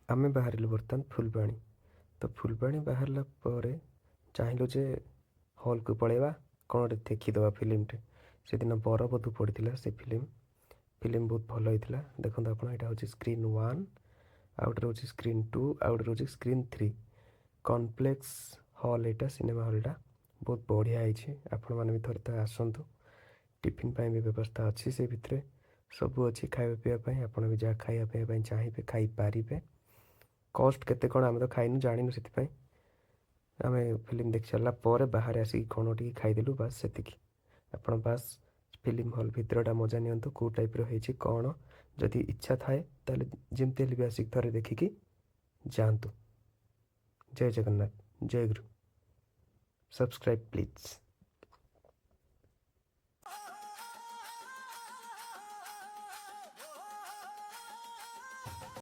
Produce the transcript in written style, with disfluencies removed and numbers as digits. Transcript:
ଆମେ ବାହାରିଲୁ ବର୍ତ୍ତମାନ ଫୁଲବାଣୀ। ତ ଫୁଲବାଣୀ ବାହାରିଲା ପରେ ଚାହିଁଲୁ ଯେ ହଲ୍କୁ ପଳେଇବା, କ'ଣ ଗୋଟେ ଦେଖିଦେବା ଫିଲ୍ମଟେ। ସେଦିନ ବରବଧୂ ପଡ଼ିଥିଲା। ସେ ଫିଲ୍ମ ଫିଲ୍ମ ବହୁତ ଭଲ ହେଇଥିଲା। ଦେଖନ୍ତୁ ଆପଣ, ଏଇଟା ହେଉଛି ସ୍କ୍ରିନ୍ 1, ଆଉ ଗୋଟେ ରହୁଛି ସ୍କ୍ରିନ୍ 2, ଆଉ ଗୋଟେ ରହୁଛି ସ୍କ୍ରିନ୍ 3। କମ୍ପ୍ଲେକ୍ସ ହଲ୍ ଏଇଟା, ସିନେମା ହଲ୍ଟା ବହୁତ ବଢ଼ିଆ ହେଇଛି। ଆପଣମାନେ ବି ଥରେ ତ ଆସନ୍ତୁ। ଟିଫିନ୍ ପାଇଁ ବି ବ୍ୟବସ୍ଥା ଅଛି। ସେ ଭିତରେ ସବୁ ଅଛି ଖାଇବା ପିଇବା ପାଇଁ। ଆପଣ ବି ଯାହା ଖାଇବା ପିଇବା ପାଇଁ ଚାହିଁବେ, ଖାଇପାରିବେ। କଷ୍ଟ କେତେ କ'ଣ, ଆମେ ତ ଖାଇନୁ, ଜାଣିନୁ। ସେଥିପାଇଁ ଆମେ ଫିଲ୍ମ ଦେଖି ସାରିଲା ପରେ ବାହାରେ ଆସିକି କ'ଣ ଟିକେ ଖାଇଦେଲୁ, ବାସ୍ ସେତିକି। ଆପଣ ବାସ୍ ଫିଲ୍ମ ହଲ୍ ଭିତରଟା ମଜା ନିଅନ୍ତୁ, କେଉଁ ଟାଇପ୍ର ହେଇଛି କ'ଣ। ଯଦି ଇଚ୍ଛା ଥାଏ, ତାହେଲେ ଯେମିତି ହେଲେ ବି ଆସିକି ଥରେ ଦେଖିକି ଯାଆନ୍ତୁ। ଜୟ ଜଗନ୍ନାଥ, ଜୟ ଗୁରୁ। Subscribe please.